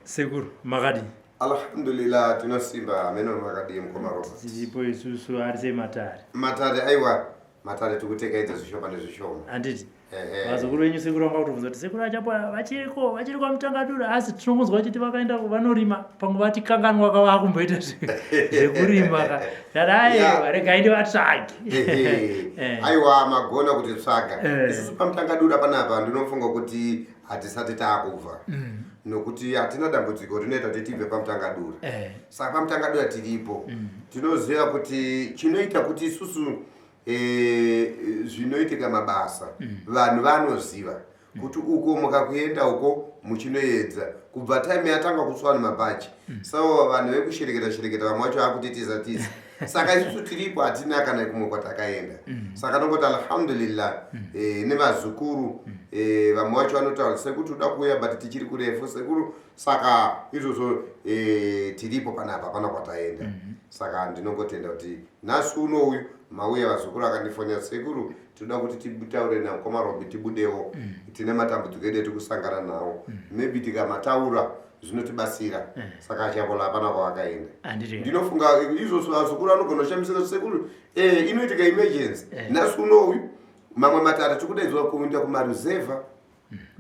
Sekuru, makadii? Alhamdulillah, tinosimba. Hameno makadii, mukoma Robert? Tiripo isusu. Ari sei matare? Matare, aiwa, matare tikutekaidza zvishoma nezvishoma. Handiti? Ehe. Vazukuru venyu, sekuru, vanga kutobvunza kuti sekuru achapo vachiriko, vachiri kwaMutangadura, asi tinongonzwa vachiti vakaenda vanorima, pamwe vatikanganwa kavakumboita zvekurima ka. Ndati aiwa, regai ndivatsvage. Ehe. Aiwa, magona kuti tsvaga. Isusu paMutangadura panapa ndinofunga kuti hatisati taakubva, nokuti hatina dambudziko rinoita kuti tibve paMutangadura. Saka paMutangadura tiripo. Tinoziva kuti chinoita kuti isusu zvinoitika mabasa, vanhu vanoziva kuti uko mukakuenda uko muchinoedza kubva time yatanga kutswa nemabhachi. So vanhu vekushereketa shereketa vamwe vacho akutitiza tiza. Saka isusu tiripo, hatina kana kumwe kwatakaenda. Saka nongoti alhamdulillah. Nevazukuru vamwe vacho vanotaura sekuti uda kuuya, but tichiri kurefu, sekuru. Saka izvozvo tiripo panapa, hapana kwataenda. Saka ndinongotenda kuti nhasi uno uyu mauya. Vazukuru akandifonera, "Sekuru, tinoda kuti titaure namukoma Robi, tibudewo. Tine matambudziko edu etiri kusangana nawo. Maybe tikamataura zvinotibatsira." Saka achapola hapana kwavakaenda. Handiti? Ndinofunga izvozvo vazukuru vanogona kushamisira, "Sekuru, inoitika emergency." Nhasi uno uyu mamwe matare tikudaidzwa kuenda kumaruzevha.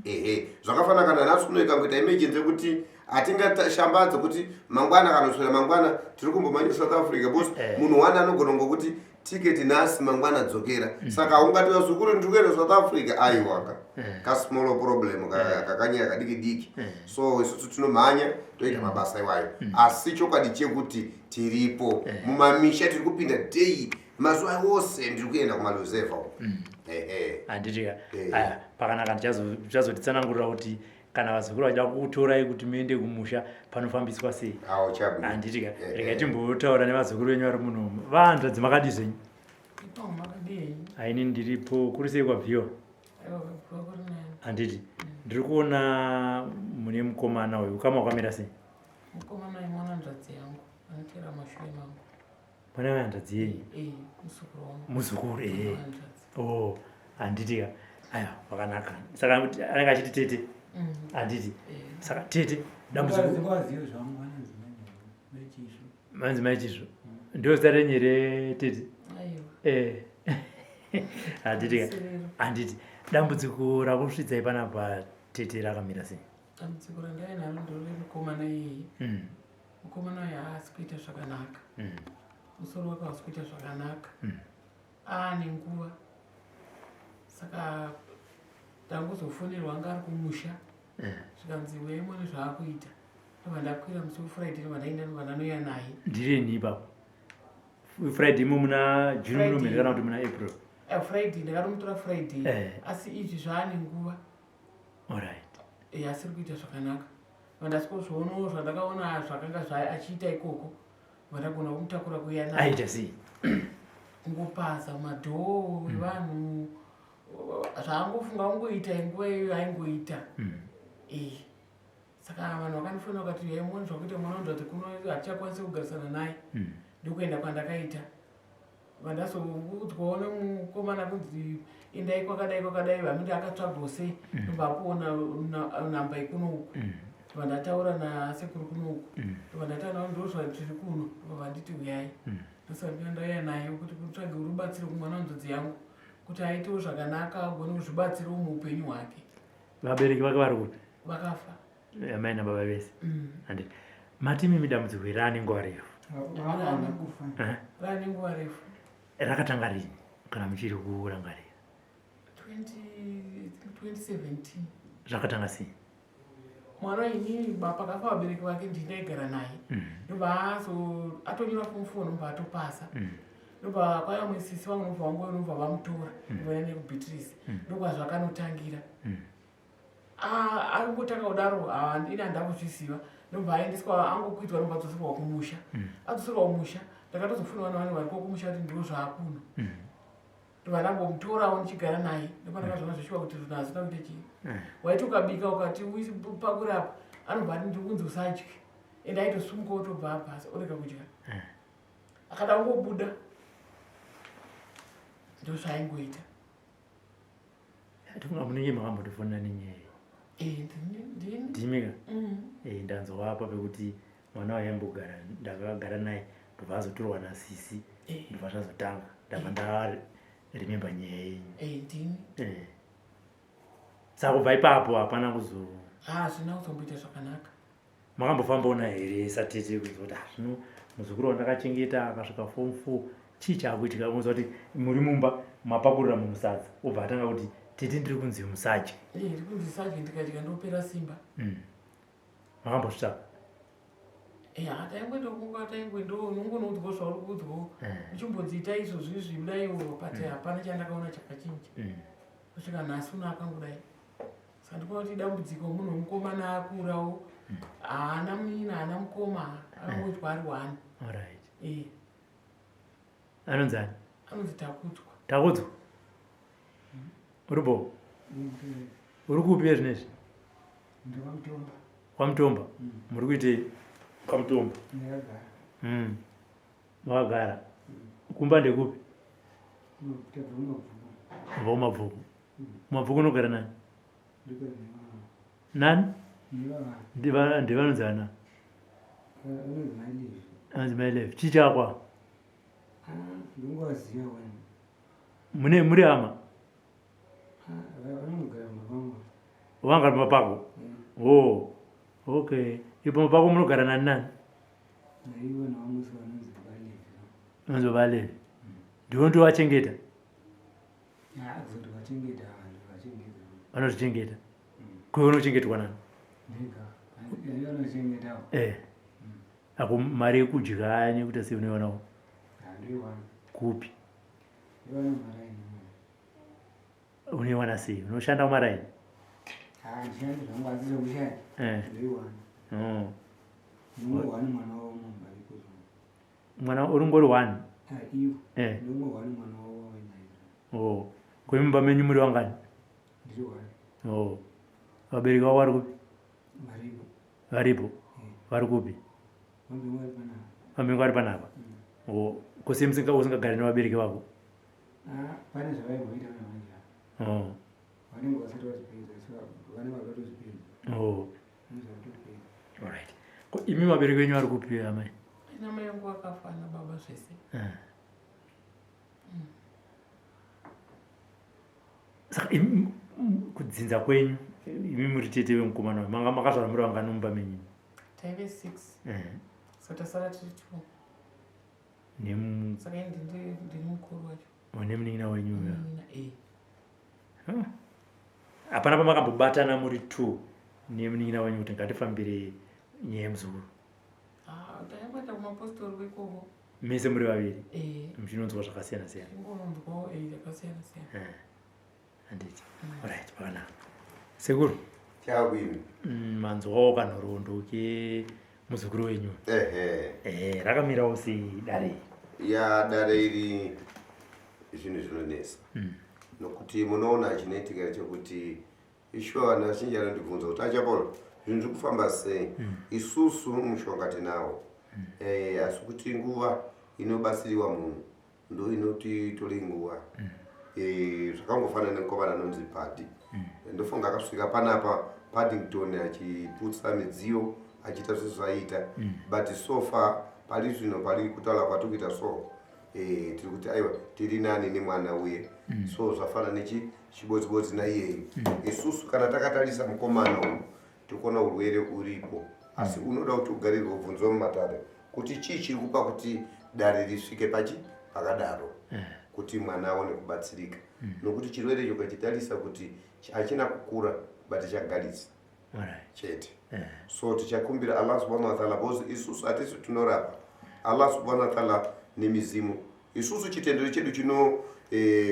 Ehe, zvakafanana kana nhasi uno ikangoita emergency yekuti hatingashambadze kuti mangwana kana kuswera mangwana tiri kumbomhanya South Africa, because munhu wani anogona ngokuti tiketi nhasi, mangwana dzokera. Saka ungati vazukuru ndiri kuenda South Africa, aiwaka kasmall problem kakanyaya kadiki diki. So isusu tinomhanya toita mabasa iwayo, asi chokwadi chekuti tiripo mumamisha, tiri kupinda day, mazuva ose ndiri kuenda kumaluzevha uko. Ehe. Handiti ka? Eh. Aya, pakanaka. Ndichazotitsanangurira kuti kana vazukuru vachida kukutorai kuti muende kumusha panofambiswa sei. Awo chabwino. Handiti ka? Eh, Regai eh. timbotaura nevazukuru venyu vari munomu. Vanzvadzi, makadii zvenyu? Ipo, makadii? Aini ndiripo. Kuri sei kwabviwa? Aiwa, kwabviwa kuri nani. Handiti? Ndiri kuona mune mukomana uyu. Ukama hwakamira sei? Mukomana uyu mwana hanzvadzi yangu, anotera mashure mangu. Mwana wehanzvadzi yenyu? Eh, muzukuru wangu. Muzukuru, ehe. Mwana hanzvadzi. Oh, handiti ka? Aiwa, wakanaka. Saka anenge achiti tete? Handiti? Saka tete, dambudziko Ndingazive zvangu, vanonzi Maichisvo. Manzi Maichisvo, ndo zita renyu here, tete? Aiwa. Eh, handiti ka? Siriro. Handiti? Dambudziko rakusvitsai panapa, tete, rakamira sei? Dambudziko randaive naro ndoro remukomana iyeye. Mukomana uyu haasi kuita zvakanaka. Musoro wake hausi kuita zvakanaka. Aane nguva. Saka ndangozofonerwa, anga ari kumusha. Zvikanzi uyai muone zvaakuita. Ndobva ndakwira musi weFriday, ndobva ndaenda, ndobva ndanoya naye. Ndirini ipapo? Friday imo muna June Friday. muno mhere kana kuti muna April? Friday, ndakatomutora Friday. Asi izvi zvaane nguva. Alright. Asiri kuita zvakanaka. Vandasingozvionawo zvandakaona zvakanga achiita ikoko, vandagona kumutakura kuuya naye. Aita sei? Kungopaza madhoo evanhu, zvaangofunga kungoita nguva iyoyo aingoita. Saka vanhu vakandifonera vakati uyai muone zvakuita mwana wangu, kuti kuno hatichakwanisi kugarisana naye. Ndokuenda kwandakaita, vandazoudzwawo nemukomana kunzi endai kwakadai kwakadai, vaminde akatsvagwawo sei, ndobva apuwa namba yekuno uku. Vandataura nasekuru kuno uku, ndobva ndataura navo, ndo zvatiri kuno, ndobva vanditi uyai. Ndosaka ndauya naye kuti kutsvage rubatsiro kumwana wanzvadzi yangu, kuti aitewo zvakanaka, agone kuzvibatsirawo muupenyu hwake. Vabereki vake vari kupi? Vakafa. Amai nababa vese? Mm. Handiti? Mati mimi dambudziko iri rane nguva refu? Vana kufa. Eh? Rane nguva refu. Rakatanga rini, kana muchiri kurangarira? 20 2017. Zvakatanga sei? Mwana inini pakafa vabereki vake ndindaigara naye. Ndobva azo atonyora form 4, ndobva atopasa. Ndobva kwaiva musisi vangu, ndobva vangu ndobva vamutora, ndobva naye kuBeatrice, ndokwazvakanotangira. Angotanga kudaro, ini handina kuzviziva. Ndobva aendeswa, angokwidzwa, ndobva adzoserwa kumusha. Adzoserwa kumusha, ndakatozofunwa nevanhu variko kumusha kuti ndo zvaakuno. Ndobva ndambomutorawo ndichigara naye, ndopandakazviona zveshuwa kuti zvinhu hazvina kuita chii. Waiti ukabika ukati pakure apa, anobva ati ndikunzi usadye, ende aitosumuka otobva abhasa orega kudya. Akada kungobuda, ndozvaaingoita. Tofunga munenge makambotofonera nenyaya iyi. Eh, ndini. Ndimi ka? Eh, ndanzwa apa pekuti mwana waimbogara ndakagara naye ndobva azotorwa nasisi ndobva zvazotanga ndabva ndaremember nyaya yenyu. Eh, ndini. Eh. Saka kubva ipapo hapana kuzo Hazvina kuzomboita zvakanaka. Makambofambaona here satete kunzwa kuti ah, zvino muzukuru wandakachengeta akasvika form 4, chii chaakuitika? Unzwa kuti muri mumba mapakurira munhu sadza, obva atanga kuti, "Tete, ndiri kunzi musadye." Eh, ndiri kunzi sadye, ndikadya ndopera simba. Makambozvitsvaka? Eh, taingoenda kunga taingoendo, unongonoudzwa zvauri kuudzwa, uchimbonzi ita izvozvi izvi, kudaiwo, but hapana chandakaona chakachinja kusvika nhasi uno akangodai. Saka ndikuona kuti dambudziko munhu wemukomana akurawo, haana munin'ina, haana mukoma, akangoitwa ari one. Alright. Eh. Anonzi ani? Anonzi Takudzwa. Takudzwa, uripo? Uri kupi zvinezvi? NdekwaMutomba. KwaMutomba? Muri kuitei kwaMutomba? Ndakagara. Makagara. Kumba ndekupi? Tabva kuMabvuku. Ubva kuMabvuku. MuMabvuku unogara nani? Ndiko. Nani? Nevavana. Ndivanonzi ana? Anonzi Mailevi. Anonzi Mailevi. Chii chakwa? Ndingovaziva wani. Mune muri hama? Vanongogara mumba. Vangari mumapako? Oh, okay. Ipo mumapako munogara nani nani? Naivo navamusi vanonzi Balevi. Vanonzi Balevi. Ndiwo ndovachengeta? Kuzoti vachengeta, vanhu vachengeta. Vanozvichengeta. Kwewe unochengetwa nani? Ndega. Vanochengetawo. Eh, ako mari yekudya nekuita sei unoionawo? Handoiwana. Kupi? Iwana maraini. Unoiwana sei? Unoshanda kumaraini? Handishandi zvangu, asi zvekushaya ndoiwana. Oh. Ndinongowani mwana wavo mumba ikozvo. Mwana uri one? Ivo. Ndinongowani mwana wavo wavainaye. Oh. Kwemumba menyu muri wangani? Ndiri one. Oh. Vabereki vavo vari kupi? Varipo. Varipo? Vari kupi? Vambe vari panapa. Vambengo vari panapa? Oh. Kose usingagari nevabereki vako? Ah, pane zvavaimboita namanje apa. Oh. Vanenge vasati vazvipedza, asi vane vakatozvipedza. Oh. Vane zvakatopedza. Alright. Ko imi vabereki venyu vari kupi, amai? Ina mai yangu akafa nababa zvese. Saka kudzinza kwenyu, imi muri tete vemukomana uyu, manga makazvara muri vangani mumba menyu? Taive six. So tasara tiri two. Saka ini ndini mukuru wacho. Nemunin'ina wenyu uyo? Munin'ina, eh. Hapana pamakambobatana muri two nemunin'ina wenyu kuti ngatifambire nyaya yemuzukuru? Ah, taingoenda kumapostori ikoko. Mese muri vaviri? Eh. Muchinonzwa zvakasiyana siyana? Ingononzwawo, eh, zvakasiyana siyana. Handiti. Alright, pakanaka, sekuru. Chakwini. Manzwawo kanhoroondo kemuzukuru wenyu? Ehe. Eh, rakamirawo sei dare? Ya, dare iri zvinhu zvinonetsa, nokuti munoona chinoitika chekuti ishuwa vanhu vazhinji vanondibvunza kuti, "Achapola, zvinhu zviri kufamba sei?" Isusu mushonga tinawo, asi kuti nguva inobatsiriwa munhu ndo inoti tore nguva. Zvakangofanana nemukomana anonzi Padi. Ndofunga akasvika panapa Paddington achiputsa midziyo, achiita zvese zvaiita, but so far pari zvino, pari kutaura kwatiri kuita so, tiri kuti aiwa, tiri nani nemwana uye. So zvafana nechi chibodzibodzi naiyeyo. Isusu kana takatarisa mukomana uyu, tikuona urwere uripo, asi unoda kuti ugarirwe ubvunzwe mumatare kuti chii chiri kupa kuti dare risvike pachi pakadaro, kuti mwana aone kubatsirika, nokuti chirwere icho ukachitarisa kuti hachina kukura, but chagarisa chete. So tichakumbira Allah subhanahu wa taala, because isusu hatisi tinorapa, Allah subhanahu wa taala nemizimu. Isusu chitendero chedu chino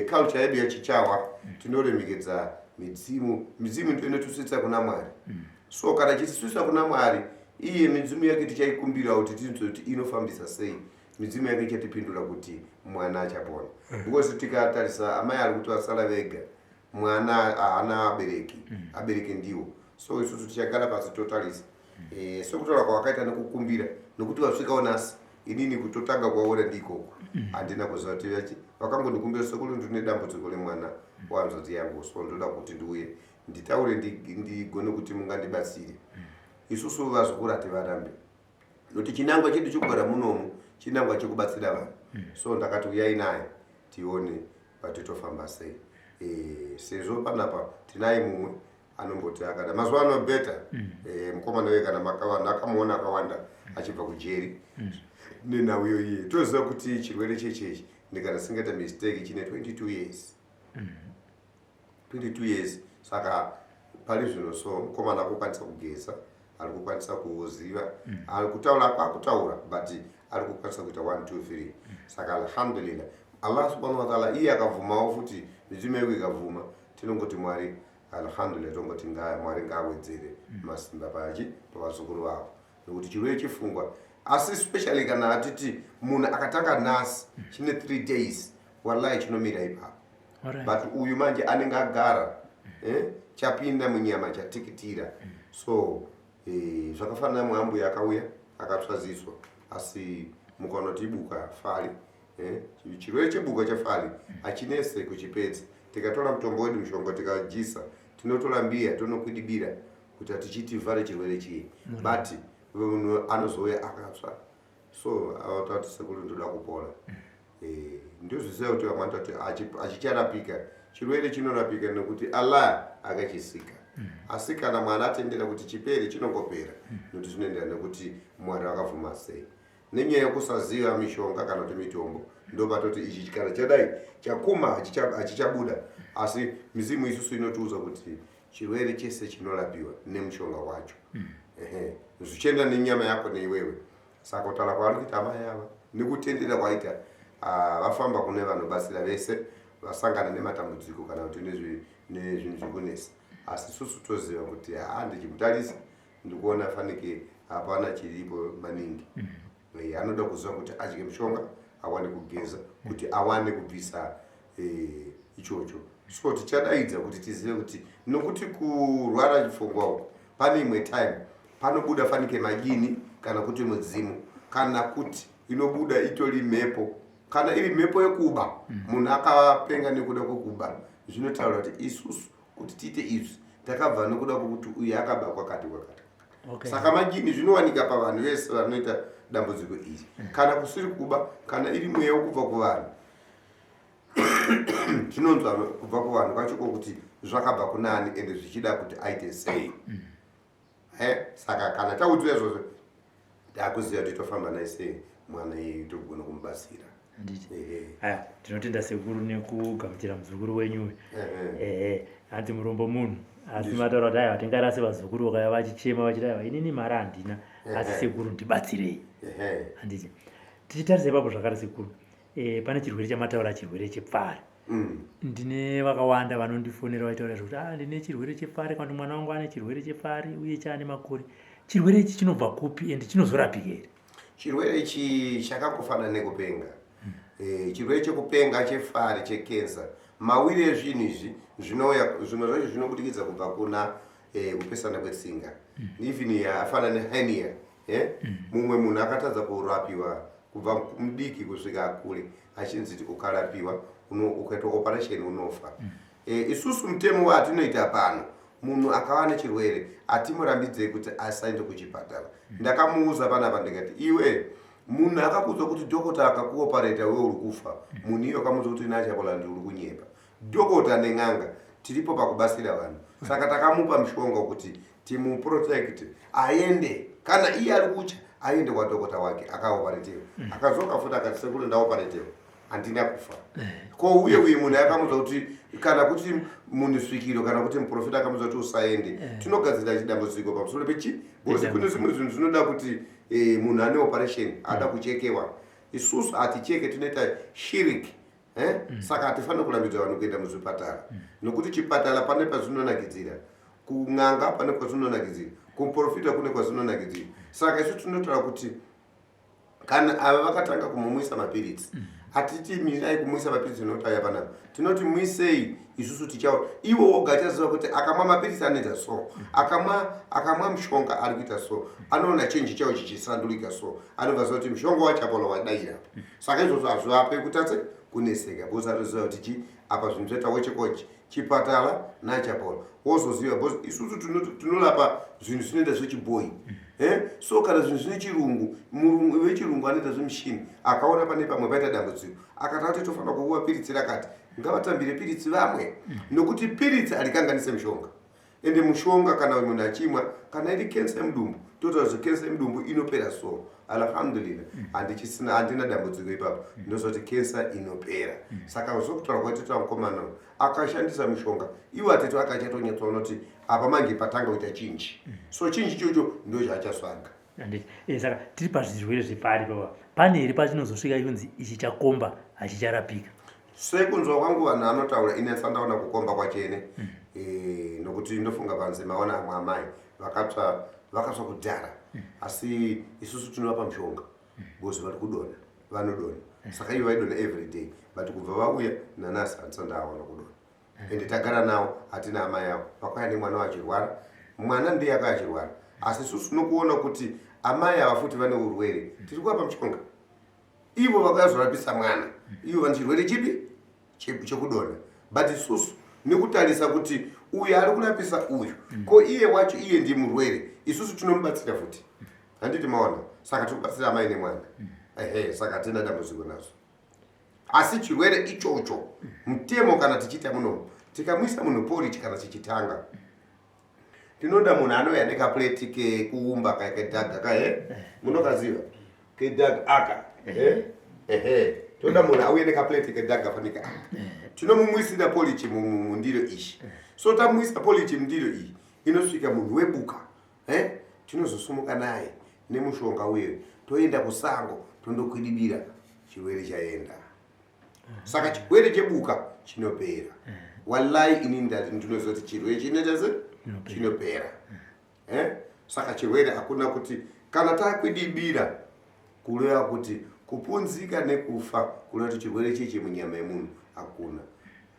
culture yedu yachichawa, tinoremekedza midzimu. Midzimu ndo inotisvitsa kuna Mwari. So kana chichisvitsa kuna Mwari, iye midzimu yake tichaikumbira kuti tinzwe kuti inofambisa sei. Midzimu yake ichatipindura kuti mwana achapona, because tikatarisa amai ari kuti vasara vega, mwana haana abereki, abereki ndiwo. So isusu tichagara pasi totarisa, sekutaura kwawakaita nekukumbira, nokuti wasvikawo nhasi. Inini kutotanga kwaona ndikoko, handina kuziva kuti vakangondikumbira, "Sekuru, ndine dambudziko remwana wahanzvadzi yangu, so ndoda kuti ndiuye." Nditaure ndigone kuti mungandibatsire. Isusu vazukuru hativarambe nokuti chinangwa chedu chekugara munomu chinangwa chekubatsira vanhu. So ndakati uyai naye tione patitofamba sei. Sezvo panapa tinaye mumwe anomboti akada mazuva ano beta mukomana uye kana vanhu akamuona akawanda achibva kujeri nenhau iyoiye. Toziva kuti chirwere chechechi, ndikana singaita mistake, chine 22 years, 22 years. Saka pari zvino so mukomana akukwanisa kugeza, ari kukwanisa kuziva, ari kutaura, kwakutaura, but ari kukwanisa kuita 1 2 3. Saka alhamdulillah, Allah subhanahu wataala iye akabvumawo futi, midzimu yeku ikabvuma, tinongoti Mwari alhamdulillah, tongoti Mwari ngaawedzere masimba pachi pavazukuru vavo, nekuti chirwere chefungwa, asi especially kana atiti munhu akatanga nhasi, chine 3 days, wallahi chinomira ipapo. But uyu manje anenge agara, chapinda munyama, chatikitira. So zvakafanana mwambuya akauya akatsvaziswa, asi mukaona kuti ibuka fali, chirwere chebuka chefali hachinese kuchipedza. Tikatora mutombo wedu, mushonga, tikajisa, tinotora mbiya tonokwidibira kuti tichitivhare chirwere chiye, but munhu anozouya akatsva. So atati, "Sekuru, ndoda kupora." Ndozviziva kuti vamwe vanotati achicharapika. Chirwere chinorapika nekuti Allah akachisika, asi kana mwana atendera kuti chipere, chinongopera, nekuti zvinoenderana nekuti Mwari akabvuma sei. Nenyaya yekusaziva mishonga kana kuti mitombo, ndopatoti ichi kana chadai chakuma hachichabuda. Asi mizimu isusu inotiudza kuti chirwere chese chinorapiwa nemushonga wacho. Ehe, zvichienda nenyama yako neiwewe. Saka kutaura kwavari kuita amai ava nekutendera kwaita, vafamba kune vanobatsira vese vasangana nematambudziko kana kuti nezvinhu zvekunesa, asi isusu toziva kuti haa, ndichimutarisa ndikuona fanike hapana chiripo maningi. Anoda kuziva kuti adye mushonga, awane kugeza, kuti awane kubvisa ichocho. So tichadaidza kuti tizive kuti, nokuti kurwara chipfungwa uku pane imwe time panobuda fanike majini kana kuti mudzimu, kana kuti inobuda itori mhepo. Kana iri mhepo yekuba, munhu akapenga nekuda kwekuba, zvinotaura kuti isusu kuti tiite izvi takabva nekuda kwokuti uyu akaba kwakati kwakati. Saka majini zvinowanika pavanhu vese vanoita dambudziko iri, kana kusiri kuba, kana iri mweya wokubva kuvanhu, zvinonzwa kubva kuvanhu kwacho kwokuti zvakabva kunani ende zvichida kuti aite sei. Saka kana taudzwa izvozvo, takuziva kuti tofamba naye sei mwana iyeyu, togona kumubatsira. Handiti? Aya, tinotenda sekuru nekugamuchira muzukuru wenyu uyu. Ehe, hanzi murombo munhu, asi mataura kuti aiwa, tingarase vazukuru vakauya vachichema vachiti, "Aiwa, inini mari handina, asi sekuru ndibatsirei." Handiti? Tichitarisa ipapo zvakare sekuru, pane chirwere chamataura, chirwere chepfari. Ndine vakawanda vanondifonera vachitaura zvekuti, "Ah, ndine chirwere chepfari," kana kuti, "Mwana wangu ane chirwere chepfari uye chaane makore." Chirwere ichi chinobva kupi and chinozorapika here? Chirwere ichi chakangofanana nekupenga. Chirwere chekupenga, chefari, chekensa, mawiri ezvinhu izvi zvinouya, zvimwe zvacho zvinobudikidza kubva kuna kupesana kwetsinga, even yafanana nehernia. Mumwe munhu akatadza kurapiwa kubva mudiki kusvika akure, achinzi ukarapiwa ukaitwa operation unofa. Isusu mutemo watinoita pano, munhu akava nechirwere hatimurambidzei kuti asaende kuchipatara. Ndakamuudza panapa ndikati, "Iwe, munhu akakuudza kuti dhokota akakuopareta iwe uri kufa, munhu iye akamuudza kuti nachapola ndi uri kunyepa. Dhokota nen'anga tiripo pakubatsira vanhu." Saka takamupa mushonga kuti timuprotect, aende. Kana iye ari kutya, aende kwadhokota wake akaoparetewa. Akadzoka futi akati, "Sekuru, ndaoparetewa, handina kufa." Ko uye uye munhu akamudza kuti, kana kuti munhu svikiro, kana kuti muprofita akamudza kuti usaende, tinogadzira chidambudziko pamusoro pechi, because kune zvimwe zvinhu zvinoda kuti munhu ane operation ada kuchekewa. Isusu haticheke, tinoita shirik. Saka hatifaniri kurambidza vanhu kuenda muzvipatara, nokuti chipatara pane pazvinonakidzira, kun'anga pane kwazvinonakidzira, kumuprofita kune kwazvinonakidzira. Saka isu tinotaura kuti kana ava vakatanga kumumwisa mapiritsi, hatiti mirai kumwisa mapiritsi nokuti aya panapa. Tinoti muisei, isusu tichaona. Iwo woga achaziva kuti akamwa mapiritsi anoita so, akamwa mushonga ari kuita so, anoona change chawo chichisandurika. So anobva ziva kuti mushonga wachapola wadaira. Saka izvozvo hazvivape kutatse. Kuneseka because anoziva kuti chi apa zvinhu zvaita wechekochi chipatara nachapola wozoziva because isusu tinorapa zvinhu zvinoita zvechibhoyi. So kana zvinhu zvine chirungu, murungu vechirungu anoita zvemushini, akaona pane pamwe paita dambudziko, akati ati tofanira kukuva piritsi rakati, ngavatambire piritsi vamwe, nokuti piritsi harikanganise mushonga. Ende mushonga kana munhu achimwa, kana iri kensa yemudumbu, totaura kuti kensa yemudumbu inopera. So alhamdulillah, handichisina, handina dambudziko ipapo. Ndozoti kensa inopera. Saka sokutaura kwaitota mukomana akashandisa mushonga iwo, atete akachatonyatsoona kuti apa manje patanga kuita chinji. So chinji ichocho ndo chaachasvaga. Handiti saka tiri pazvirwere zvepari papa, pane here pachinozosvika ikunzi ichi chakomba, hachicharapika? Sekunzwa kwangu vanhu anotaura, ini asandaona kukomba kwachene. Nokuti ndofunga panze maona amwe amai vakatsva, vakatsva kudhara, asi isusu tinovapa mushonga because vari kudonha, vanodonha. Saka ivo vaidonha every day, but kubva vauya nanasi handisandaona kudonha. Ende tagara nawo, hatina amai avo vakauya nemwana wachirwara. Mwana ndiye akauya achirwara, asi isusu tinokuona kuti amai ava futi vane urwere, tiri kuvapa mushonga. Ivo vakazorapisa mwana, ivo vane chirwere chipi? Chekudonha. But isusu nekutarisa kuti uyu ari kurapisa uyu, ko iye wacho iye ndiye murwere, isusu tinomubatsira futi. Handiti maona? Saka tiri kubatsira amai nemwana. Ehe, saka hatina dambudziko nazvo. Asi chirwere ichocho, mutemo kana tichiita munomu, tikamuisa munhu porridge kana chichitanga, tinoda munhu anouya nekapureti kekuumba kedhaga kahe, munokaziva kedhaga aka. Ehe, toda munhu auye nekapureti kedhaga fanika aka. Tinomumwisira porridge mundiro iyi. So tamuisa porridge mundiro iyi, inosvika munhu webuka. Tinozosumuka naye nemushonga uye toenda kusango, tondokwidibira, chirwere chaenda. Saka chirwere chebuka chinopera. Wallahi, ini ndinoziva kuti chirwere chinoita se chinopera. Saka chirwere hakuna kuti kana takwidibira, kureva kuti kupunzika nekufa, kureva kuti chirwere cheche munyama yemunhu hakuna.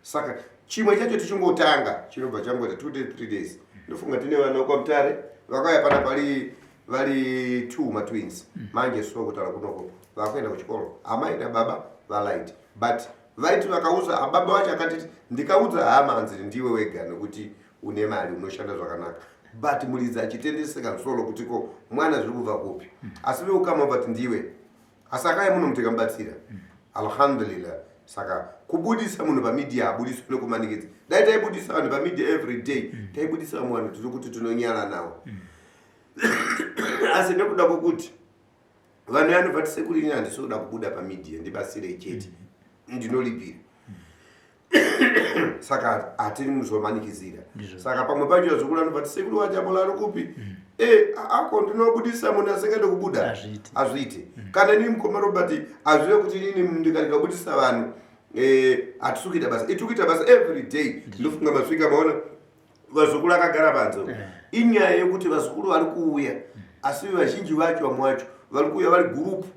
Saka chimwe chacho tichingotanga, chinobva changoita 2 days, 3 days. Ndofunga tine vana kwamutare vakauya pana pali vari two matwins. Manje so kutaura kunoko vakuenda kuchikoro, amai nababa valight, but vaiti vakaudza ababa vacho, akatiti ndikaudza hama, hanzi ndiwe wega nekuti une mari, unoshanda zvakanaka. But muridzi achitendeseka musoro kuti ko mwana zviri kubva kupi? Asi veukama vati ndiwe. Asi akauya muno mutikamubatsira, alhamdulillah. Saka kubudisa munhu pamedia habudiswi nekumanikidza. Dai taibudisa vanhu pamedia every day, taibudisa vamwe vanhu tiri kuti tinonyara navo. Asi nekuda kwokuti vanhu vanobva tisekurini, handisi kuda kubuda pamedia, ndibatsirei chete, ndinolipira. Saka hatiri muzomanikidzira. Saka pamwe pacho vazukuru vanobva tisekuru wachapola ari kupi? E ako ndinobudisa munhu asingade kubuda. Hazviiti. Hazviiti. Kana inini mukoma Robert, hazvive kuti inini ndikarega kubudisa vanhu, hatisi kuita basa. Itiri kuita basa every day. Ndinofunga masvika maona vazukuru akagara panze. Inyaya yekuti vazukuru vari kuuya, asi vazhinji vacho, vamwe vacho vari kuuya vari gurupu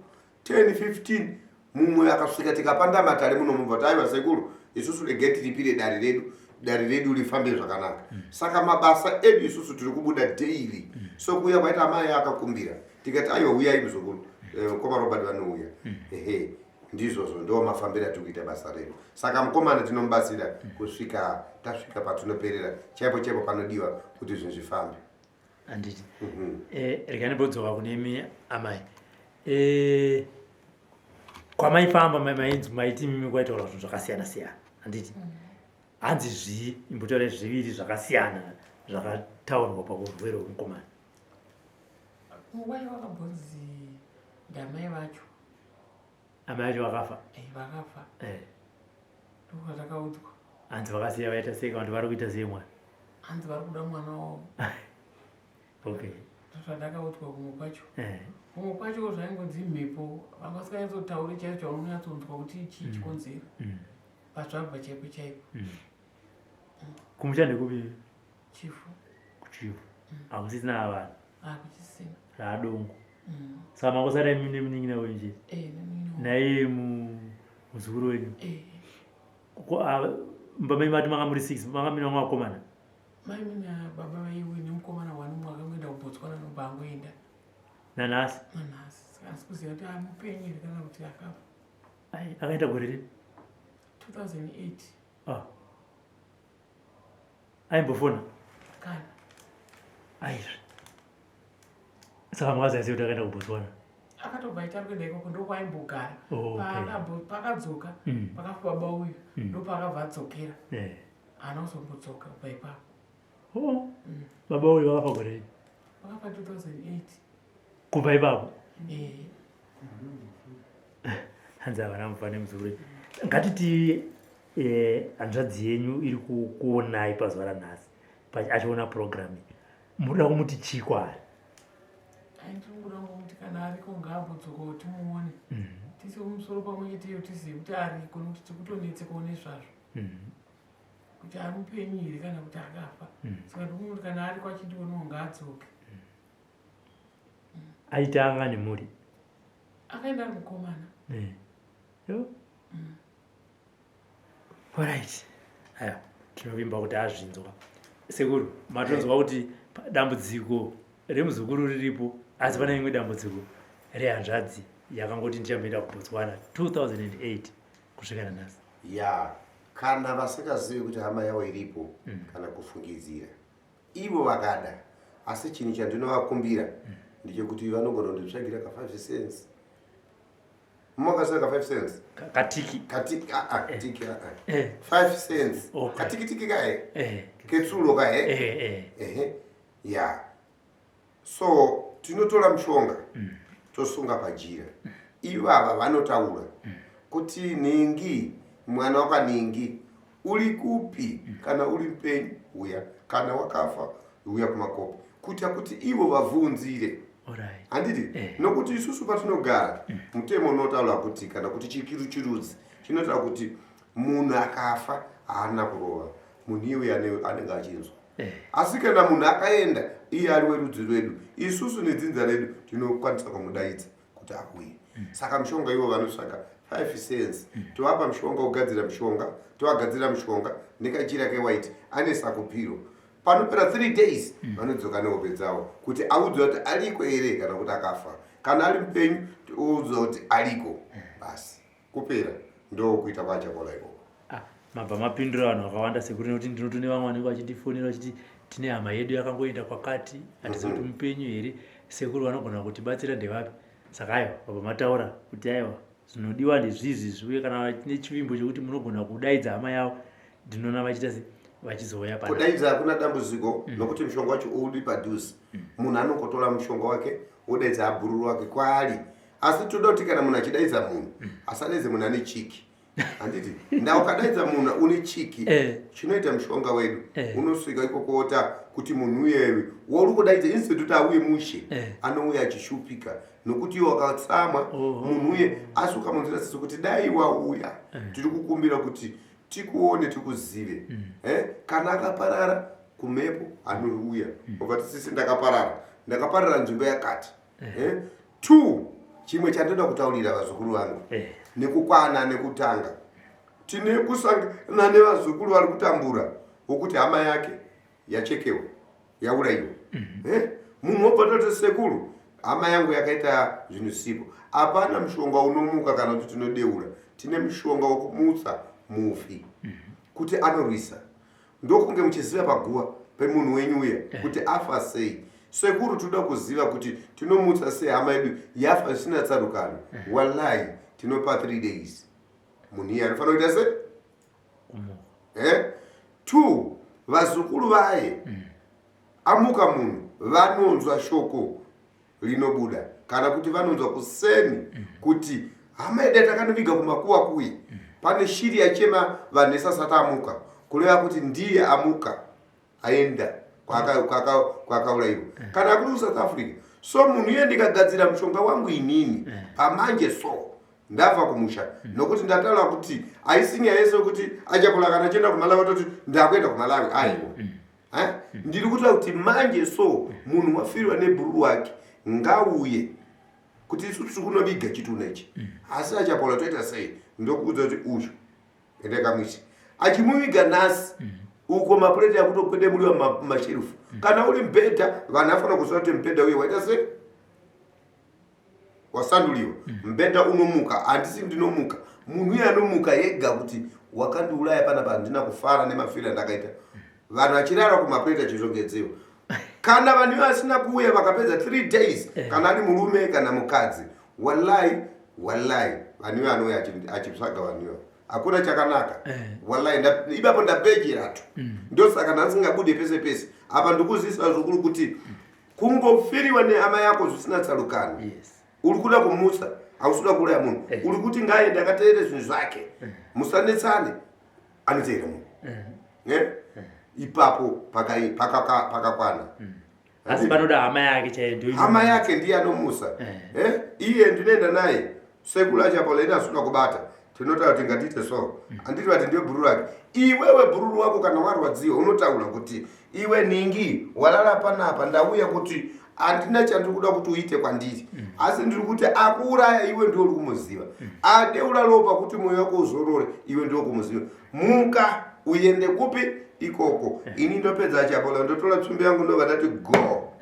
10 15. Mumwe akasvika tikapanda matare muno, mubva kuti aiwa sekuru, isusu regai tiripire dare redu, dare redu rifambe zvakanaka. Saka mabasa edu isusu tiri kubuda daily. So kuuya kwaita amai akakumbira, tikati aiwa, uyai muzukuru. Mukoma Robert vanouya. Ehe, ndizvozvo, ndo mafambiro atiri kuita basa redu. Saka mukomana tinomubatsira kusvika tasvika patinoperera chaipo chaipo panodiwa kuti zvinhu zvifambe. Handiti regai ndimbodzoka kune imi amai. Kwamaifamba mainzi maiti mimi kwaitaura zvinhu zvakasiyana siyana, handiti? Hanzi zvii? Imbotaura zviviri zvakasiyana zvakataurwa paurwere hwemukomana. Nguva wakambonzi ndamai vacho. Amai vacho vakafa? Vakafa. Ndokwatakaudzwa. Hanzi vakasiya vaita sei, kana kuti vari kuita sei mwana? Hanzi vari kuda mwana wavo. Ndozvandakaudzwa kumwe kwacho. Kumwe kwacho zvaingonzi mhepo, vanga vasinganyatsotauri chaizvo chaunonyatsonzwa kuti chii chikonzero pazvabva chaipo chaipo. Kumusha ndekupi? Chivhu. KuChivhu hakusisina vanhu? Hakuchisina. Raadongo. Saka makosara imi nemunin'ina wenyu chete? Eh, nemunin'ina wangu. Naiye muzukuru wenyu? Eh. Mumba menyu mati manga muri six, manga mine vamwe vakomana? Mai mina baba vaiwe nemukomana wani, mumwe akangoenda kuBotswana, nobva angoenda. Nanhasi? Nanhasi. Saka hasi kuziva kuti amupenyu here kana kuti akafa. Ai, akaenda gore ripi? 2008. Ah. Aimbofona? Kana. Aizve. Saka makaziva sei kuti akaenda kuBotswana? Akatobva aita kuenda ikoko ndokwaimbogara. Oh, okay. Paakadzoka pakafa baba uyu ndopaakabva adzokera. Eh. Haana kuzombodzoka kubva ipapo. Oh. Baba uyu vakafa gore ripi? Vakafa 2008. Kubva ipapo? Eh. Hanzi havana mubva nemuzukuru. Ngatiti hanzvadzi yenyu iri kukuonai pazuva ranhasi achiona program iyi. Munoda kumuti chii kwaari? Ai, ndinongoda kumuti kana ariko ngaambodzokawo timuone. Tise kumusoro pamwe cheteyo tizive kuti ariko nekuti tiri kutonetsekawo nezvazvo. Kuti ari mupenyu here kana kuti akafa. Saka ndikumuti kana ariko achindionawo ngaadzoke. Aitanga nemhuri? Akaenda ari mukomana. Yo. Alright. Aya, tinovimba kuti azvinzwa. Sekuru, matonzwa kuti dambudziko remuzukuru riripo, asi pane rimwe dambudziko rehanzvadzi yakangoti ndichamboenda kuBotswana 2008 kusvika nanhasi. Ya, kana vasingazivi kuti hama yavo iripo kana kufungidzira, ivo vakada. Asi chinhu chandinovakumbira ndechekuti vanogona kunditsvagira ka 5 cents. Makaziva ka 5 cents? Katiki. Katiki, ah, ah, tiki, ah, ah. 5 cents. Okay. Katiki tiki kae. Ketsulo kae. Ehe. Ya. So tinotora mushonga tosunga pajira. Ivava vanotaura kuti ningi mwana wakaningi uri kupi, kana uri mupenyu uya, kana wakafa uya kumakope, kuita kuti ivo vavhunzire. Handiti? Nokuti isusu patinogara mutemo unotaura kuti, kana kuti chikiru chirudzi chinotaura kuti munhu akafa haana kurova munhu iye anenge achinzwa. Asi kana munhu akaenda iye ari werudzi rwedu, isusu nedzinza redu tinokwanisa kumudaidza kuti auye. Saka mushonga ivo vanotsvaga 5 cents, tovapa mushonga, wogadzira mushonga, tovagadzira mushonga nekachira kewhite ane sakupiro. Panopera 3 days vanodzoka nehope dzavo kuti audzwa kuti ariko here kana kuti akafa. Kana ari mupenyu oudzwa kuti ariko, basi kupera. Ndokuita kwachakola ikoko. Mabva mapindura vanhu vakawanda sekuru, nekuti ndinotone vamwe vanenge vachindifonera vachiti tine hama yedu yakangoenda kwakati, hatizivi kuti mupenyu here, sekuru vanogona kutibatsira ndevapi. Saka aiwa, mabva mataura kuti aiwa, zvinodiwa ndezvizvi zviuye. Kana nechivimbo chekuti munogona kudaidza hama yavo, ndinoona vachiita se vachizouya pana. Kudaidza hakuna dambudziko, nokuti mushonga wacho uri padhuze. Munhu anongotora mushonga wake wodaidza abhururu wake kwaari. Asi toda kuti kana munhu achidaidza munhu, asadaidze munhu ane chiki, handiti? Nda ukadaidza munhu une chiki, chinoita mushonga wedu unosvika ikokota kuti munhu uyewe wauri kudaidza, instead kuti auye mushe, anouya achishupika nokuti iwe wakatsamwa munhu uye. Asi ukamunzwira tsitsi kuti dai wauya, tiri kukumbira kuti tikuone, tikuzive. Kana akaparara kumhepo anouya obva tisisi ndakaparara, ndakaparara nzvimbo yakati. Two, chimwe chandinoda kutaurira vazukuru vangu nekukwana nekutanga, tine kusangana nevazukuru vari kutambura wokuti hama yake yachekewa, yaurayiwa. Munhu wobva toti sekuru, hama yangu yakaita zvinhu sipo. Hapana mushonga unomuka kana kuti tinodeura. Tine mushonga wokumutsa mufi kuti anorwisa, ndokunge muchiziva paguva pemunhu wenyu uya kuti afa sei. Sekuru, toda kuziva kuti tinomutsa sei hama yedu yafa zvisina tsarukano. Wallahi, tinopa 3 days, munhu iye anofanira kuita sei? Kumuka. Two, vazukuru vaye amuka munhu vanonzwa shoko rinobuda, kana kuti vanonzwa kuseni kuti hama yedu yatakanoviga kumakuwa kuye, pane shiri yachema vanhu esasati amuka, kureva kuti ndiye amuka aenda kwakaurayiwa kana kuri kuSouth Africa. So munhu iye ndikagadzira mushonga wangu inini pamanje, so ndabva kumusha, nokuti ndataura kuti haisi nyaya yese yekuti achakula kana achienda kuMalawi toti ndakuenda kuMalawi. Aiwa. Ndiri kutaura kuti manje so munhu wafirwa nebhururu wake ngauye kuti isu tiri kunoviga chitunha ichi, asi achapola toita sei? Ndokuudza kuti uyu ende kamuisi achimuviga nhasi uko, mapureti akutokwedemuriwa mumasherufu. Kana uri mubhedha, vanhu afanira kuziva kuti mubhedha uye waita sei. Wasanduliwa mubhedha unomuka. Handisi ndinomuka, munhu uye anomuka ega kuti wakandiuraya panapa, handina kufara nemafiro andakaita. Vanhu vachirara kumapureta chizongedziwa. Kana vanhu vasina kuuya vakapedza 3 days, kana ari murume kana mukadzi, wallahi, wallahi, vanhu ivo anouya achitsvaga vanhu ivo. Hakuna chakanaka. Wallahi, ipapo ndapejera tu. Ndosaka ndandisingabude pese pese apa. Ndikuzivisa zvikuru kuti kungofiriwa nehama yako zvisina tsarukano, uri kuda kumutsa, hausi kuda kuuraya munhu. Uri kuti ngaaende akateere zvinhu zvake, musanetsane. Anoteera munhu. Eh? Ipapo pakakwana. Asi panoda hama yake chaiyo ndio Hama yake ndiye anomusa. Eh? Iye ndinoenda naye sekuru achapola, ine asina kubata, tinotaura kuti ngatiite so. Handiti vati ndiwe bhururu rake? Iwewe bhururu wako, kana warwadziwa unotaura kuti iwe ningi walala panapa, ndauya kuti handina chandiri kuda kuti uite kwandiri, asi ndiri kuti akuuraya iwe ndiwe uri kumuziva, adeura ropa kuti mwoyo wako uzorore, iwe ndiwe kumuziva. Muka uende kupi ikoko. Ini ndopedza achapola, ndotora tsvimbo yangu, ndobva ndati go.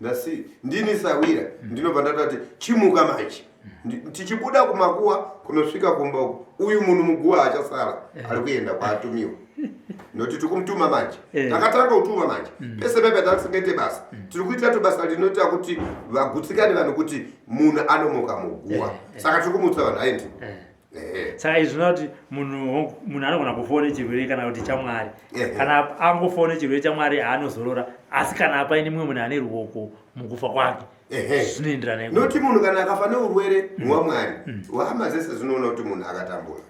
Ndasi ndini sawira, ndinobva ndatati chimuka manje. Tichibuda kumakuwa kunosvika kumba uku, uyu munhu muguwa achasara ari kuenda kwaatumiwa, noti tikumutuma manje. Takatanga kutuma manje pese pepe tatisingaite basa, tiri kuita to basa rinoita kuti vagutsikane vanhu kuti munhu anomuka muguwa. Saka tiri kumutsa vanhu aendi. Saka izvi zvinova kuti munhu anogona kufawo nechirwere kana kuti chamwari. Kana angofawo nechirwere chamwari, haanozorora, asi kana paine mumwe munhu ane ruoko mukufa kwake, zvinoenderana ikoko. Noti munhu kana akafa neurwere hwamwari, hama dzese dzinoona kuti munhu akatambura.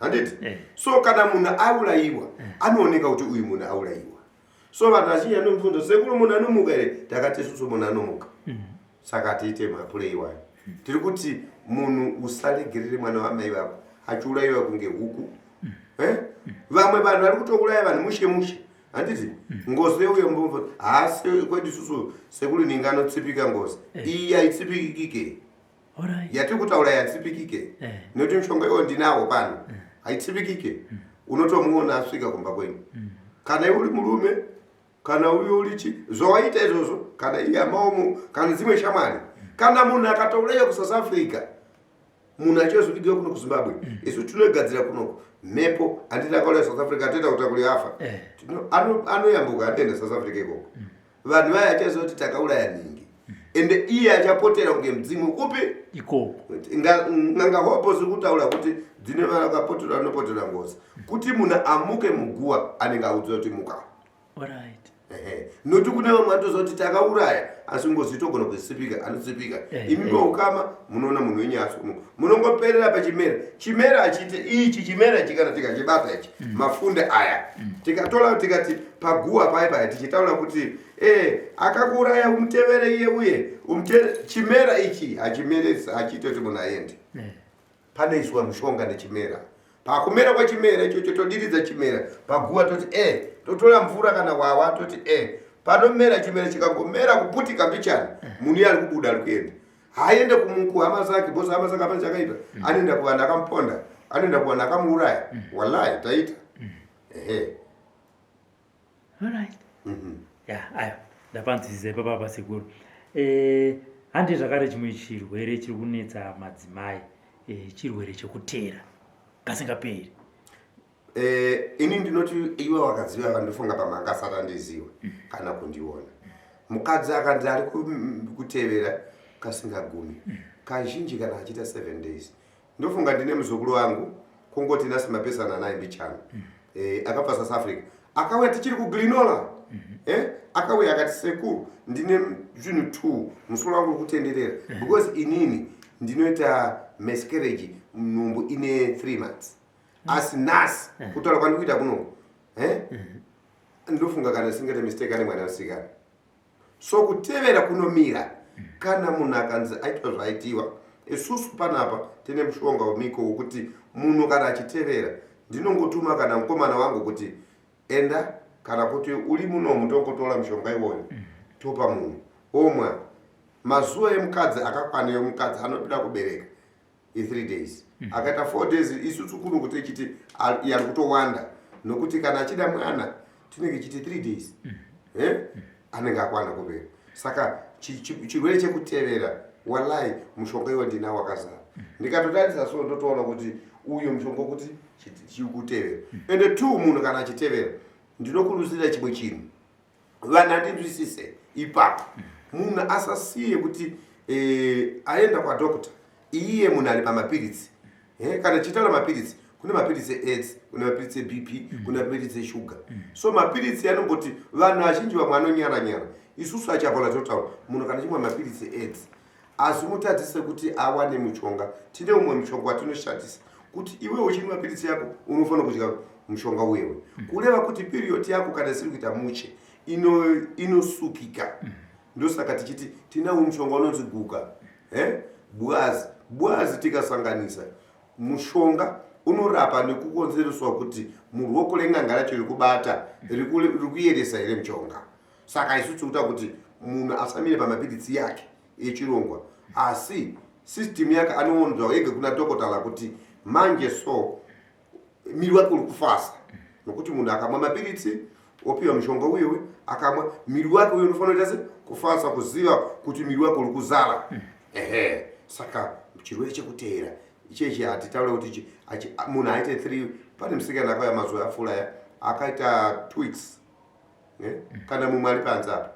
Handiti? So kana munhu aurayiwa, anooneka kuti uyu munhu aurayiwa. So vanhu vazhinji vanomubvunza, "Sekuru, munhu anomuka here?" Takati isusu munhu anomuka. Saka tiite mapure iwayo. Tiri kuti munhu usaregerere mwana wamai vako achiurayiwa kunge huku. Eh? Vamwe vanhu vari kutouraya vanhu mushe mushe, handiti? Ngozi yeuyo mbombo haasi kwedu isusu. Sekuru ninga anotsipika ngozi iyi, haitsipikike. Yatiri kutaura yatsipikike, nekuti mushonga iwo ndinawo pano, haitsipikike. Unotomuona asvika kumba kwenyu, kana iwe uri murume, kana uyo uri chi zvawaita izvozvo, kana iye amaomo, kana dzimwe shamwari. Kana munhu akatouraya kuSouth Africa, munhu achizovigiwa kuno kuZimbabwe, isu tinogadzira kunoko mhepo. Handiti akauraya South Africa, toita kuti akuri afa. Anoyambuka andoenda South Africa ikoko, vanhu vaya achaziva kuti takauraya nhingi, ende iye achapotera kunge mudzimu kupi? Ikoko. N'anga hopo ziri kutaura kuti dzine vakapotera, vanopotera ngozi kuti munhu amuke muguwa, anenge audzwa kuti muka. Ehe. Nokuti kune vamwe vanotoziva kuti takauraya, asi ngozi togona kuisipika, anotsipika. Imi maukama munoona munhu wenyu asumuka, munongoperera pachimera. Chimera achiite ichi chimera ichi, kana tikachibata ichi, mafunde aya tikatora, tikati paguwa paya paya, tichitaura kuti akakuuraya umutevere iye, uye umutere, chimera ichi hachimeresi, hachiite kuti munhu aende. Panoiswa mushonga nechimera. Pakumera kwechimera ichocho, todiridza chimera paguva, toti totora mvura kana wawa, toti panomera chimera, chikangomera kuputika mbichana, munhu iye ari kubuda, ari kuenda. Haaende kuhama zake, because hama zake hapana chakaita. Anoenda kuvanhu akamuponda, anoenda kuvanhu akamuuraya. Wallahi, taita ehe. Alright. Ya, ayo ndapanzwisisa ipapa sekuru. Handi zvakare chimwe chirwere chiri kunetsa madzimai, chirwere chekutera kasingaperi. Ini ndinoti iwe wakaziva, vandofunga pamwe angasati andiziva kana kundiona. Mukadzi akanzi ari kutevera kasingagumi, kazhinji kana achiita 7 days. Ndofunga ndine muzukuru wangu, kungoti nasi mapesana naye mbichana, akabva South Africa, akauya tichiri kuGlen Norah. Akauya akati, "Sekuru, ndine zvinhu two, musoro wangu uri kutenderera," because inini ndinoita miscarriage, nhumbu ine 3 months. Asi nhasi kutaura kwandikuita kunoko, ndofunga kana singaite mistake, ane mwana musikana. So kutevera kunomira kana munhu akanzi aitwa zvaitiwa. Isusu panapa tine mushonga wemiko wekuti munhu kana achitevera, ndinongotuma kana mukomana wangu kuti enda, kana kuti uri munomu, tongotora mushonga iwoyo, topa munhu omwa. Mazuva emukadzi akakwana emukadzi anoda kubereka i3 days. Akaita 4 days, isusu kuno kuti ichiti yari kutowanda, nokuti kana achida mwana tinenge chiti 3 days, eh? Anenge akwana kubereka. Saka Chirwere chekutevera, walai, mushonga iwo ndinawo wakazara. Ndikatotarisa so ndotoona kuti uyo mushonga wekuti chiri kutevera. Ende two, munhu kana achitevera, ndinokurudzira chimwe chinhu, vanhu handinzwisise ipapo. Munhu asasiye kuti aenda kwadoctor, iye munhu ari pamapiritsi. Kana tichitaura mapiritsi, kune mapiritsi eAIDS, kune mapiritsi eBP, kune mapiritsi eshuga. So mapiritsi anomboti vanhu vazhinji vamwe anonyara-nyara. Isusu achapola totaura, munhu kana chimwa mapiritsi eAIDS, azimutadzise kuti awane mushonga. Tine umwe mushonga watinoshandisa kuti iwe uchimwa mapiritsi yako unofanira kudya mushonga uyewe, kureva kuti period yako kana isiri kuita mushe inosukika. Ndosaka tichiti tinawo mushonga unonzi guka, bwazi. Bwazi tikasanganisa mushonga unorapa nekukonzereswa kuti muruoko ren'anga racho rikubata rikuyeresa here mushonga. Saka isu tikuta kuti munhu asamire pamapiritsi yake echirongwa, asi system yake anoonzwa ege kuna dhokotala kuti manje so miri wake uri kufasa, nokuti munhu akamwa mapiritsi opiwa mushonga uyewe akamwa, miri wake uyo unofanira kuita se kufasa, kuziva kuti miri wake uri kuzara. Ehe, saka chirwere chekuteera ichechi hatitaure kuti munhu aite 3. Pane musikana akauya mazuva apfuura aya akaita 2 weeks, Kana mumwe ari panze apa,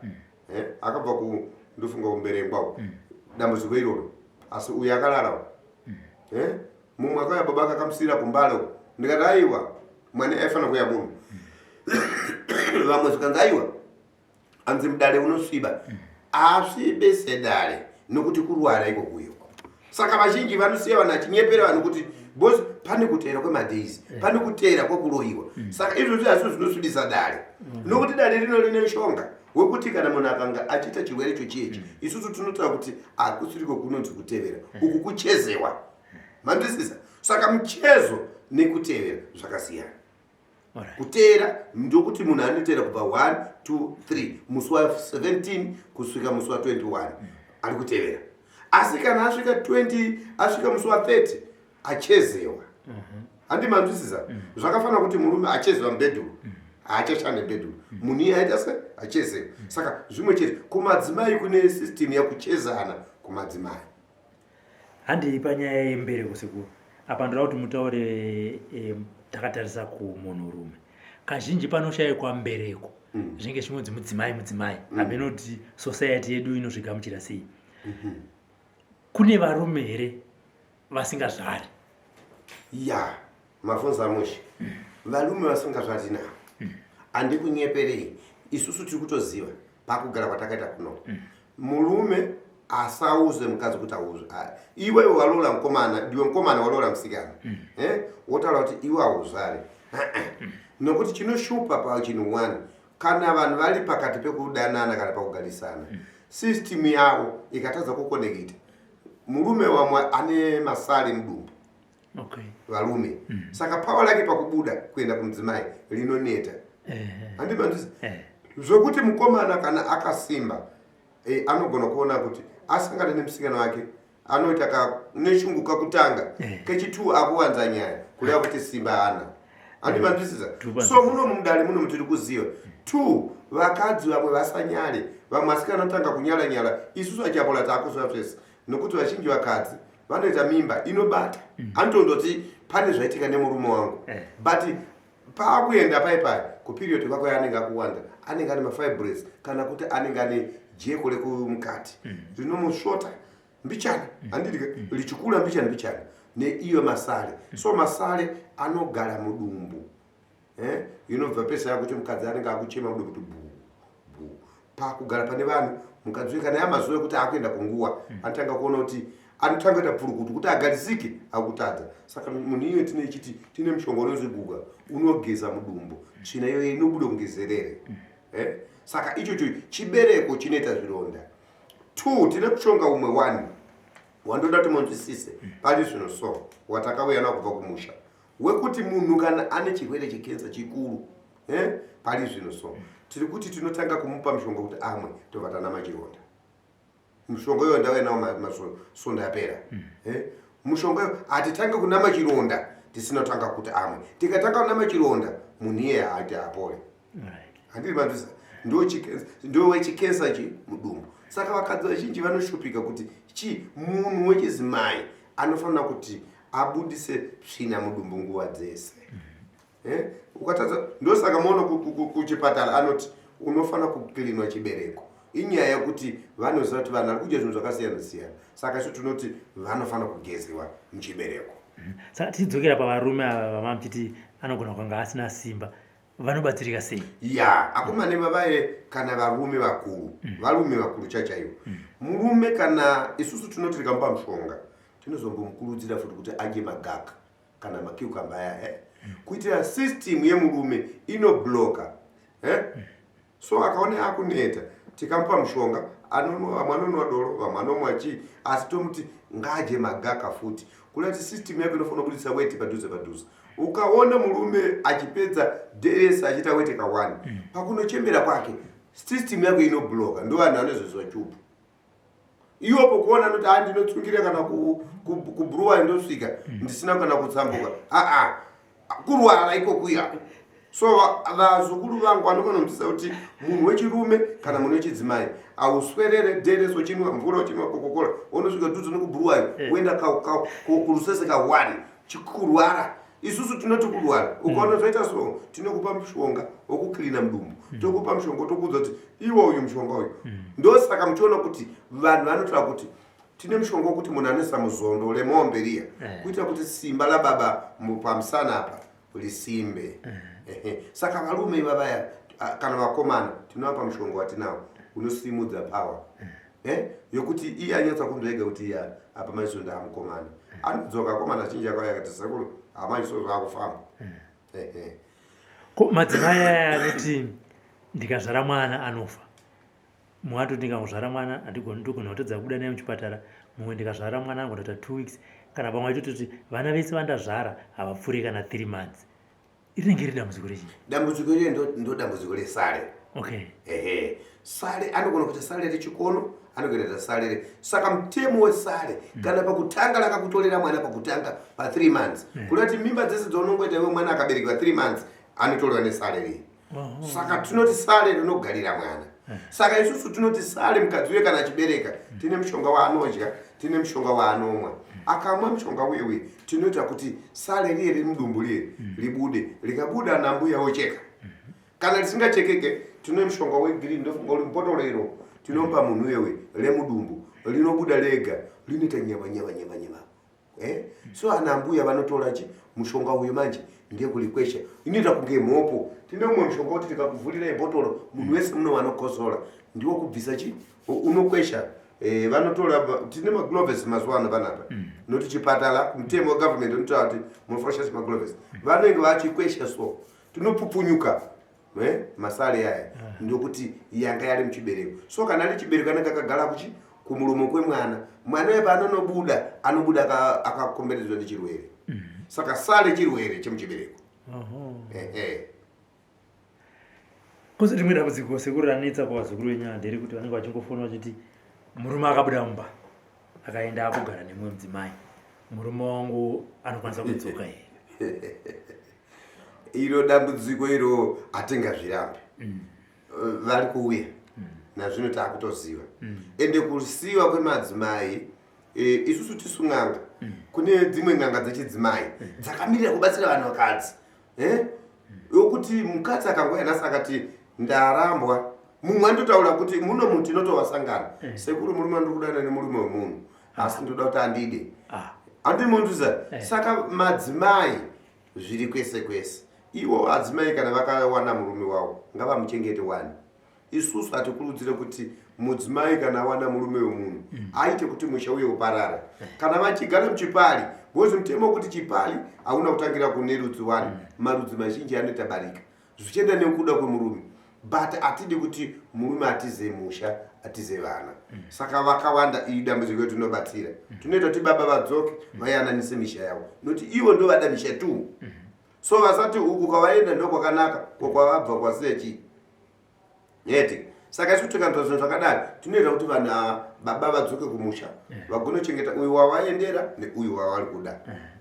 akabva ku ndofunga kumberengwa uko, dambudziko iroro, asi uyu akararawo. Mumwe akauya, baba akakamusiyira kumbale uko. Ndikati aiwa, mwana aifanira kuuya muno. Vamwe zvikanzi aiwa, anzi mudare unosviba. Asvibe sedare nokuti kurwara iko kuyoko. Saka vazhinji vanosiya vanhu achinyepera vanhu kuti because pane kuteera kwemadays, pane kuteera kwekuroyiwa. Saka izvozvi hazvo zvinosvibisa dare, nokuti dare rino rine mushonga wekuti kana munhu akanga achiita chirwere chochiyechi, isusu tinotaura kuti hakusiriko kunonzi kutevera uku, kuchezewa. Mandisisa? Saka muchezo nekutevera zvakasiyana. Kuteera ndokuti munhu anoteera kubva 1 2 3 musi wa17 kusvika musi wa21 ari kutevera, asi kana asvika 20, asvika musi wa30, achezewa. Handi manzwisisa? Zvakafanira kuti murume achezewa mubedroom, haachashande bedroom, munhu iye aita se achezewa. Saka zvimwe chete kumadzimai, kune system yakuchezana kumadzimai. Handei panyaya yembereko, sekuru. Apa ndoda kuti mutaure takatarisa kumunhurume. Kazhinji panoshayikwa mbereko, zvinenge zvinonzi mudzimai, mudzimai. Hameno kuti society yedu inozvigamuchira sei. Kune varume here vasingazvari? Ya, mafunza mushe. Varume vasingazvari navo, handikunyeperei, isusu tiri kutoziva pakugara kwatakaita kuno. Murume asauze mukadzi kuti auze. Iwewe walola mukomana, ndiwe mukomana walola musikana, Wotaura kuti iwe hauzvari, nokuti chinoshupa pachinhu one, kana vanhu vari pakati pekudanana kana pakugarisana, system yavo ikatadza kuconnecta, murume wamwe ane masale mudumbu. Varume, saka power rake pakubuda kuenda kumudzimai rinoneta. Handimandisi zvokuti mukomana kana akasimba, anogona kuona kuti asangana nemusikana wake, anoita ka neshungu kakutanga, kechitu akuwanza nyaya, kureva kuti simba hana. Handimandisisa? So muno mudare muno mutiri kuziva two, vakadzi vamwe vasanyale, vamwe vasikana vanotanga kunyala nyala. Isusu achapola taakuziva zvese, nokuti vazhinji vakadzi vanoita mimba inobata, anotondoti pane zvaitika nemurume wangu, but paakuenda pai pai kuperiod kwako yaanenge akuwanda, anenge ane mafibroids kana kuti anenge ane jeko rekumukati rinomusvota mbichana, handiti? Richikura mbichana mbichana neiyo masale. So masale anogara mudumbu, Inobva pesa yakuti mukadzi anenge akuchema mudumbu kuti bhu bhu. Pakugara pane vanhu, mukadzi uyu kana yamazuva ekuti akuenda kunguwa, anotanga kuona kuti anotanga kuita pfurukutu kuti agarisike, akutadza. Saka munhu iye tine ichiti tine mushonga unonzi guga, unogeza mudumbu, tsvina iyoyo inobuda kunge zerere, Saka ichocho chibereko chinoita zvironda. Two, tine mushonga umwe one wandoda kuti munzwisise pari zvino, so watakauya nawo kubva kumusha, wekuti munhu kana ane chirwere chekensa chikuru, Pari zvino so tiri kuti tinotanga kumupa mushonga kuti amwe, tobva tanama chironda. Mushonga uyo ndauya nawo masonda yapera. Mushonga uyo hatitange kunama chironda tisina kutanga kuti amwe. Tikatanga kunama chironda, munhu iye haati apore. Handiri manzwisisa? Ndo wechikensa chi mudumbu. Saka vakadzi vazhinji vanoshupika kuti chii munhu wechizimai anofanira kuti abudise tsvina mudumbu nguva dzese. Eh? Ukatadza ndosaka muona kuchipatara anoti unofanira kuklinwa chibereko. Inyaya yekuti vanoziva kuti vanhu vari kudya zvinhu zvakasiyana siyana. Saka isu tinoti vanofanira kugezewa muchibereko. Saka tichidzokera pavarume ava vamamuchiti anogona kanga asina simba vanobatsirika sei? Ya, akomana vavaye kana varume vakuru, varume vakuru chachaivo. Murume kana isusu tinoti tikamupa mushonga tinozombomukurudzira futi kuti adye magaka kana macucumber aya eh? Kuitira system yemurume inobloka eh? So akaona akuneta tikamupa mushonga anonwa, vamwe anonwa doro, vamwe anomwa chii, asi tomuti ngaadye magaka futi kureva kuti system yako inofanira kubudisa weti padhuze padhuze. Ukaona murume achipedza dheresi achiita weti kawani, pakunochembera kwake system yako inobloka, ndo vanhu vanozoziva chupu iyopo kuona anoti a ndinotsungira kana kubruwa ndosvika ndisina kana kutsambuka. Aa, kurwara ikokuya. So vazukuru vangu vanogona kunzwisisa kuti munhu wechirume kana munhu wechidzimai auswerere dheresi uchinwa mvura, uchinwa Coca-Cola, unosvika dhuze nekubruwayo woenda kurusese ka1 chikurwara. Isusu tinoti kurwara ukaona zvaita so, tinokupa mushonga wekuklina mudumbu, tokupa mushonga tokuudza kuti iwo uyu mushonga uyu. Ndosaka muchiona kuti vanhu vanotaura kuti tine mushonga wekuti munhu anoisa muzondo remombe riya kuitira kuti simba lababa pamusana apa risimbe. Ehe. Saka varume ivavaya kana vakomana tinovapa mushonga watinawo unosimudza power yokuti iye anyatsa kunzwa ega kuti iya apa maiso ndaamukomana anodzoka. Akomana azhinji akauya akati, "Sekuru, hamaiso zvakufamba." Ehe. Ko madzimai aya anoti ndikazvara mwana anofa, mumwe atoti ndikangozvara mwana handigoni, ndogona kutadza kubuda naye muchipatara, mumwe ndikazvara mwana anogona kuita 2 weeks, kana vamwe vachitoti vana vese vandazvara havapfuuri kana 3 months, rinenge riri dambudziko rechii? Dambudziko iri ndo dambudziko resale. Ehe, sale anogona kuita sale rechikono, anogona kuita sale re saka mutemo wesale kana pakutanga rakakutorera mwana pakutanga pa3 months, kureva kuti mimba dzese dzaunongoita iwe, mwana akaberekwa 3 months anotorwa nesale rei. Saka tinoti sale rinogarira mwana. Saka isusu tinoti sale mukadzi uye kana achibereka tine mushonga waanodya, tine mushonga waanomwa. Akamwa mushonga uye uye tinoita kuti sale riye riri mudumbu riye ribude. Rikabuda nambuya ocheka. Kana risingachekeke tine mushonga wegreen, ndofunga uri mupotorero, tinopa munhu uyewe remudumbu rinobuda rega, rinoita nyava nyava nyava nyava. So ana mbuya vanotora chi mushonga uyu manje ndekurikwesha, inoita kunge mhopo. Tine umwe mushonga kuti tikakuvhurira ibhotoro munhu wese muno vanokosora, ndiwo kubvisa chi unokwesha. Vanotora tine magloves mazuva ano panapa, noti chipatara mutemo wegovernment unotaura kuti munofanira kushandisa magloves. Vanenge vachikwesha, so tinopfupfunyuka masale aya ndokuti yanga yari muchibereko. So kana ari chibereko anenge akagara kuchi kumuromo kwemwana. Mwana uye paanonobuda anobuda akakomberedzwa nechirwere. Saka sale chirwere chemuchibereko. Ehe. Kozoti rimwe dambudziko sekuru ranetsa kuvazukuru venyaya nderekuti vanenge vachingofona vachiti murume akabuda mumba akaenda akugara nemumwe mudzimai, murume wangu anokwanisa kudzoka here? Iro dambudziko iro hatingazvirambi. Vari kuuya nazvino taakutoziva. Ende kusiyiwa kwemadzimai, isusu tisu n'anga, kune dzimwe n'anga dzechidzimai dzakamirira kubatsira vanhu vakadzi, eh? Yokuti mukadzi akangouya nhasi akati ndarambwa, mumwe anototaura kuti muno munhu tinotovasangana, "Sekuru, murume andiri kudana nemurume wemunhu, asi ndoda kuti andide." Andimonzwisa. Saka madzimai zviri kwese kwese. Ivo adzimai kana vakawana murume wavo ngavamuchengete wani. Isusu hatikurudzire kuti mudzimai kana awana murume wemunhu aite kuti musha uye uparara kana vachigara muchipari, because mutemo wekuti chipari hauna kutangira kune rudzi wani. Marudzi mazhinji anoita barika zvichienda nekuda kwemurume, but hatidi kuti murume atize musha, atize vana. Saka vakawanda iyi dambudziko tinobatsira, tinoita kuti baba vadzoke vayananise misha yavo, nokuti ivo ndo vada misha tu. So vasati uku kwavaenda ndo kwakanaka, ko kwavabva kwasiya chii yeti? Saka isu tikanzwa zvinhu zvakadai tinoita kuti vanhu ava baba vadzoke kumusha, vagonochengeta uyu wavaendera neuyu wavari kuda.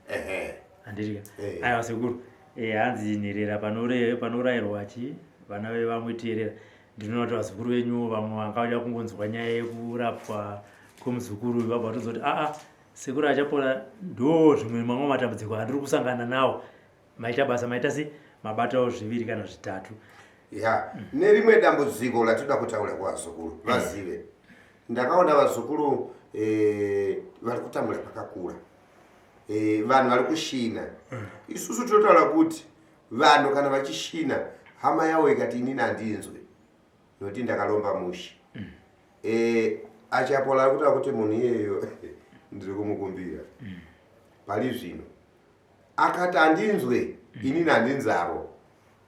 Ehe. Handiti? Aiwa sekuru, hanzi nherera panorayirwa chi vana vevamwe teerera. Ndinoona kuti vazukuru venyu vamwe vangauya kungonzwa nyaya yekurapwa kwemuzukuru uyu vabva vatonzwa kuti aa sekuru Achapola ndo zvimwe mamwe matambudziko andiri kusangana nawo. Maita basa, maita se mabatawo zviviri kana zvitatu. Ya, nerimwe dambudziko latinoda kutaura kuvazukuru vazive, ndakaona vazukuru vari kutambura pakakura, vanhu vari kushina. Isusu tinotaura kuti vanhu kana vachishina, hama yavo ikati inini handinzwe nokuti ndakalomba mushi, Achapola ari kutaura kuti munhu iyeyo ndiri kumukumbira pari zvino, akati handinzwe inini handinzaro,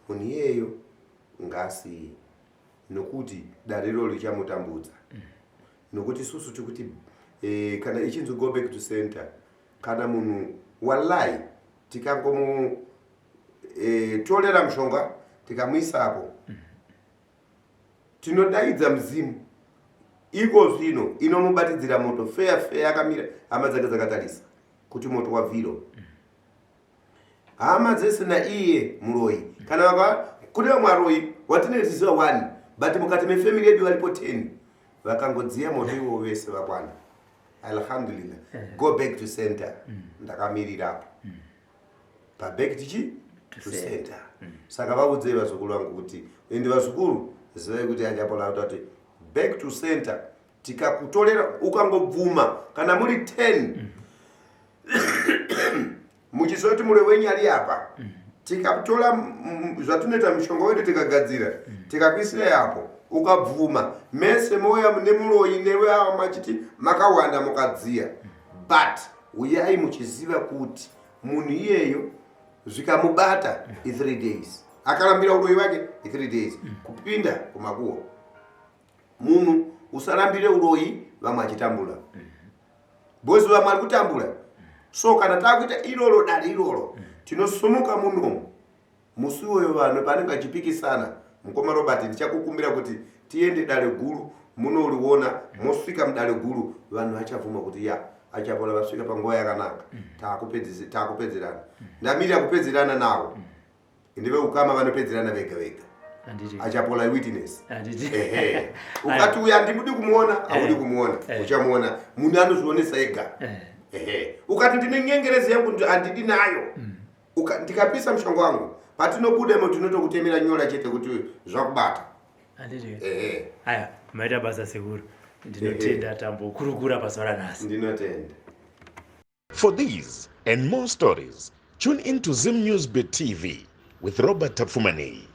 munhu iyeyo ngasiye, nokuti dariro richamutambudza, nokuti isusu tikuti kana ichinzi go back to center, kana munhu walai tikangomu torera mushonga tikamuisapo, tinodaidza mudzimu iko zvino inomubatidzira moto feya feya, akamira hama dzake dzakatarisa kuti moto wabviro, hama dzese naiye muroyi. Kana vaka kune vamwe varoyi watinoziva one, but mukati mefamily yedu varipo 10, vakangodziya moto ivovo vese vakwana. Alhamdulillah, go back to center. Ndakamirirapo paback tichi to center. Saka vaudzei vazukuru vangu kuti ende vazukuru, zivai kuti Achapola kuti back to center, tikakutorera ukangobvuma, kana muri 10 muchiziva kuti muroi wenyu ari apa, tikatora zvatinoita mushonga wedu tikagadzira, tikakuisirai apo, ukabvuma, mese mouya nemuroyi newe ava machiti makawanda mukadziya, but uyai muchiziva kuti munhu iyeyo zvikamubata i3 days, akarambira uroyi wake i3 days kupinda kumakuwa. Munhu usarambire uroyi vamwe achitambura, because vamwe ari kutambura. So kana takuita iroro dare iroro, tinosumuka munomu musi iwoyo vanhu panenge achipikisana. Mukoma Robert, ndichakukumbira kuti tiende dare guru munoriona. Mosvika mudare guru, vanhu vachabvuma kuti ya, Achapola vasvika panguva yakanaka. Taakupedzerana, ndamirira kupedzerana nawo. Ende veukama vanopedzerana vega vega. Handiti. Achapola witness. Handiti. Ehe, ukati uyu handimudi kumuona, haudi kumuona. Uchamuona, munhu anozvionesa ega. Ehe, ukati ndine nyengerezi yangu, handidi nayo. Ndikapisa mushonga wangu, patinobudemo tinotokutemera nyora chete kuti zvakubata. Handiti. Ehe. Aya, maita basa sekuru, ndinotenda tambokurukura pazuva ranhasi. Ndinotenda. For these and more stories, tune in to Zim News Bit TV with Robert Tafumani.